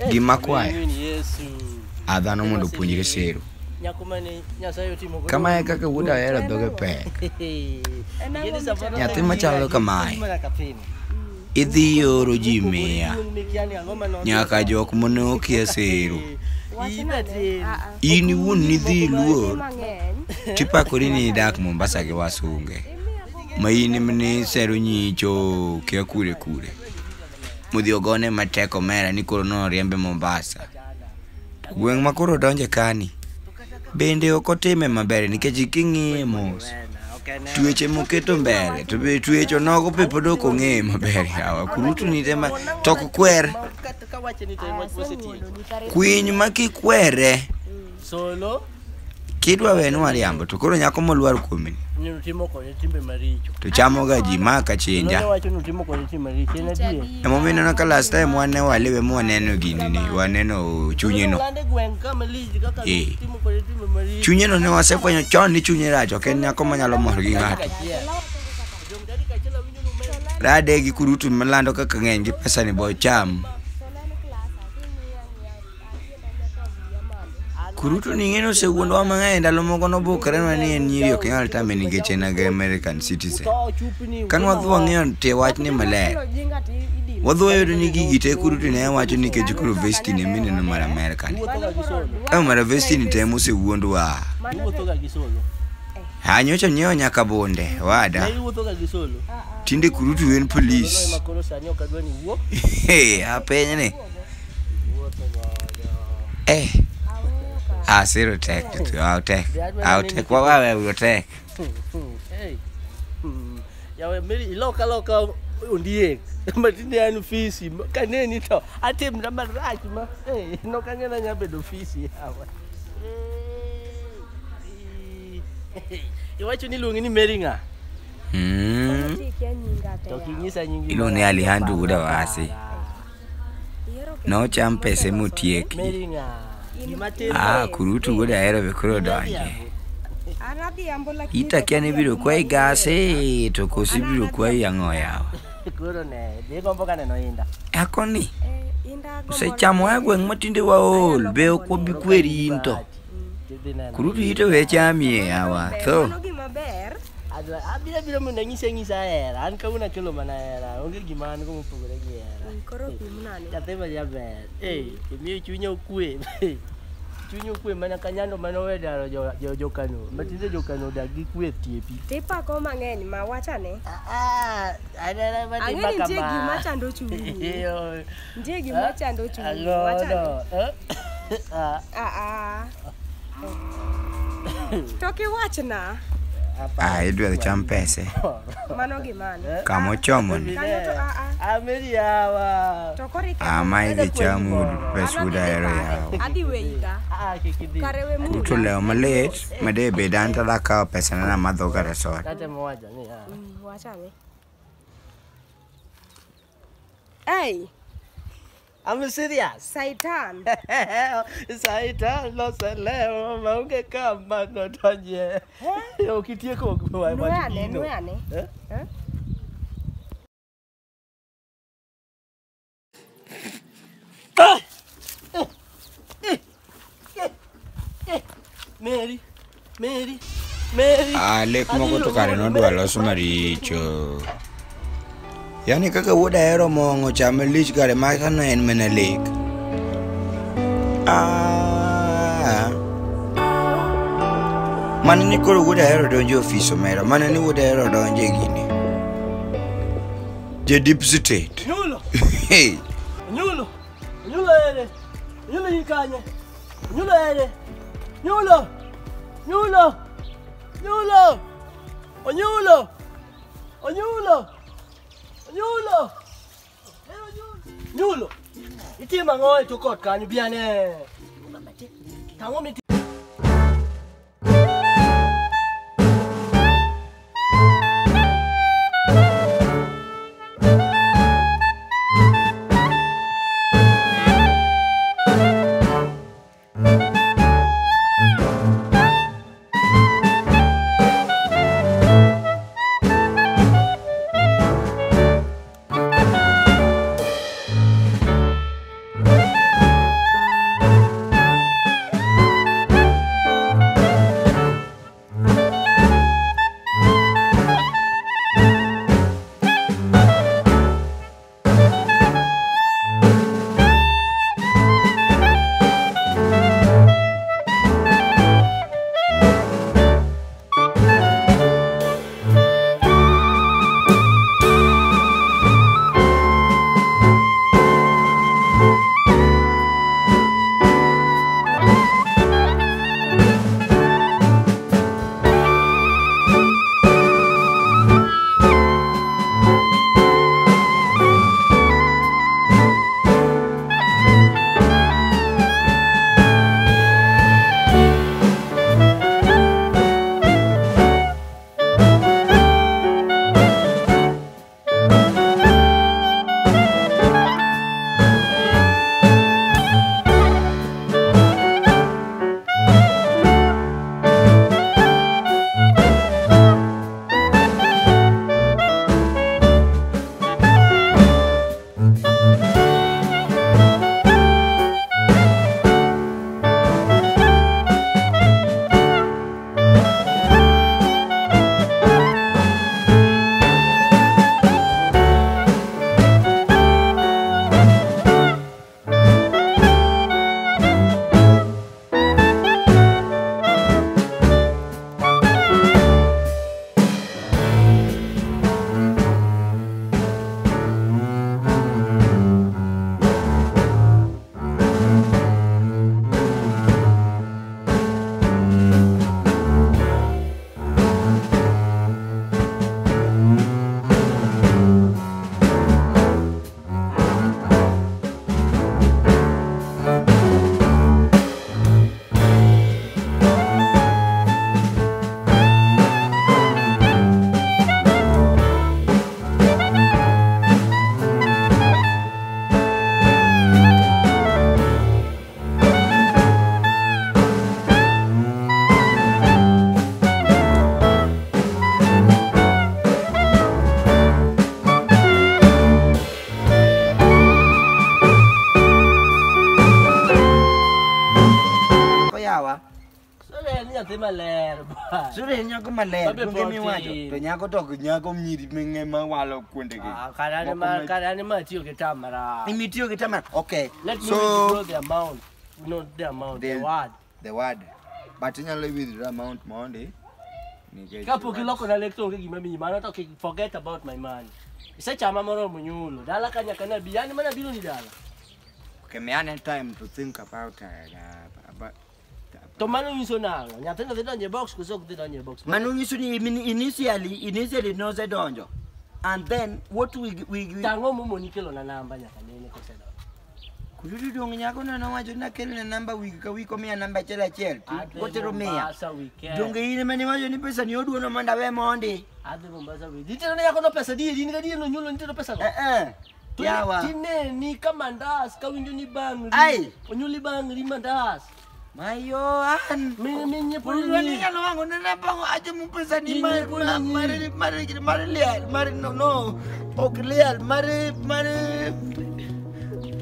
Gima kwayo a dhano mondo opuonjre sero. Kamae kaka wuod Ahero dhoge pek. Nyathi machalo kamae idhi ioro ji miya nyaka jok mane okia sero. In iwuon nidhi iluor tipakori ni idak Mombasa gi wasunge ma in emane isero nyicho kia kure kure. Modhi ogone matek omera ni koro noriembe Mombasa. To gweng' ma koro odonje kani bende ok otime maber nikech king'iye mos tueche moketo mbele to be tueche onogo be pod ok ong'eye maber yawa kurutu ni tema to ok kwer kwiny ma kikwere kidwa wenwa riambo to koro nyako molwar kuomeni to chamoga ji ma kachinja. Emomiyo ineno ka last time wan ne waliwe mwaneno gini ni waneno chunye no. Eh. Chunye no ne wasefwenyo chon ni chunye rach ok en nyako manyalo mor gi ng'ato. Rade gi kurutu malando kaka ng'eny gi pesa ni bo cham. Kurutu ni ng'eno osewuondowa mang'eny ndalo moko nobukrenwa ni en nyiri ok nyal tame nikech en American citizen. Kane wadhi wang'iyo tie wachni maler, wadhi wayudo ni gigi te Kurutu ne wacho nikech koro vesti ni mineno mar America ni. Ka mar vesti ni te mosewuondwa. Ha nyocha nyiewo nyaka bunde wada. Tinde Kurutu en police. Apenj ni. Eh. Ah, zero tek, au tek, au tek, wawe uyo tek. Yawe meri iloka loka ondiek, matinde an fisi, kaneni to atimra marach ma, nok ang'e ni anya bedo fisi yawa. Iwacho ni iluongi ni Mary ng'a? To kinyisa nyingi. Iluongo ni Alejandro wuod Awasi. Nocham pese motieki. Mary ng'a? Ah, Kurutu wuod Ahero be koro donje. Ita kia ni biro kwayi gase to koso ibiro kwayi ang'o yawa. Akoni osechamo a gweng' ma tinde waol be ok wabi kweri in to. Kurutu ite we chamie yawa tho. Abiro abiro mondo anyisi anyisa hera. An kawuono akelo mana hera. Onge gima an go mopogore gi hera. Nyathi ma jaber. Eh, imiyo chunya okwe. Chunya okwe mana ka nyando mane owe daro jokano. Ma tinde jokano odak gi kwe e tie pi. Tipako mang'eny ma wachane. Ah, aneno Ang'e matimba ni nitie kama. gima chando chunyi. Nitie gima chando chunyi. Ang'o Wachane. no? Ah, Ah ah. To kiwachna. Ah, idwa cham pese. Mano gimane. Kama ni. Kanyo to ah ah. Ameri yawa. To koro iketho. Ah, ma idhi chamo pes wuod Ahero yawa. Adhi weyi ka. Ah, kik idhi. Kare we Kurutu mula. lewo malit ma de bed an tadha kawo pesana namadho kata soda. Katemo wacho ni ah. Wachane. Ei, I'm serious. Saitan. Saitan loselewo maonge kama nodonje. Ok itieko wach Nwoyane, gino. nwoyane. Eh? Eh? Ah! Mary, Mary, Mary. Ah, lek moko to kare nodwa los maricho. Yani kaka wuod Ahero mong'o chame lich kare maka ne en mana lek. Ah. Mane ni koro wuod Ahero donjo e ofis omera, mane ni wuod Ahero donjo e gini. Je deep state. Nyulo, Hey. nyulo, nyulo ere, nyulo ikanye, nyulo ere, nyulo, nyulo, nyulo, onyulo, onyulo, onyulo, nyulo. Itimo ang'o e tok ot kanyo bi ane. Tang'o miti nyathi maler ba. Sure nyako maler, donge miwacho. To nyako to ok nyako nyiri ming'e mawalo kuondegi. Ah, kara ne ma tiyo gi tamara. Imitiyo gi tamara. Okay. Let me So withdraw the amount. Not the amount, the word. The word. But inyalo withdraw amount mondi. Nikech Kapok iloko na lek to onge gima miyi mano to kik forget about my money. Isechama moromo nyulo. Dala ka nyaka nabi, yani mana biro ni dala. Okay, may I time to think about about To mano nyiso nang'o? Nyathino dhi donjo e box koso ok dhi donjo e box? Mano nyiso ni initially nosedonjo. And then what we Tang'o momoni kelo na namba nyaka nene kosedonjo? Kududu dong nyako no nowacho ni akelne namba wik ka wik omiya namba achiel achiel. Adhi Kotero mia. Mombasa weekend. Donge in ema niwacho ni pesa ni oduono mondo awe mondi. Adhi Mombasa weekend. Itero ne nyako no pesa di, in gadier nonyuolo nitero pesa go. Eh eh. To Yawa. tineni ka mandas kawinjo ni bang'ri. Ai. Onyuoli bang'ri mandas. Mayo an. Mi nyiepo ni Kududu nyiri. ni nyalo wang'o ne napango acho mu pesa ni In mar nyiepo ni mar nyiri. mar mar liel mar no no ok liel mar mar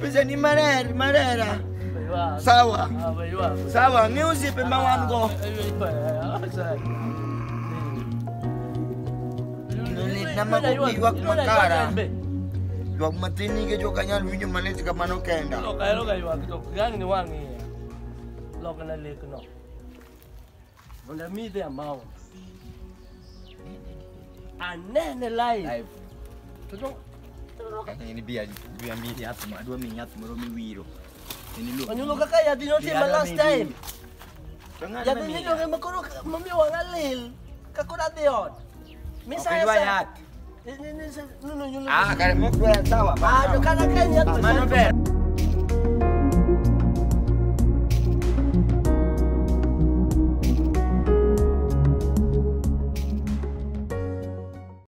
pesa ni marer marera. Ywak. Sawa. Ah, we ywak. Sawa, ng'e osiepe ma wan go. Litna ma ywak makara. Ywak matin nikech ok anyal winjo malit kamano kenda. Lok ahero ga ywak to gang ni wang' iya. Lok na lek no. Mondo amiyi the amount. Anene live. Live. To dong Ni bi bi yath mo adwa miyi yath moro miwiro. Onyulo kaka yadhi notimo last time. To ng'ano Yadhi mamiyi ni donge makoro mamiyo wang'a lil. Kakoro adhi ot. Ok idwa yath. No, Ah, kare mok dwa yath sawa. Ah, to kata ka en yath Mano ber.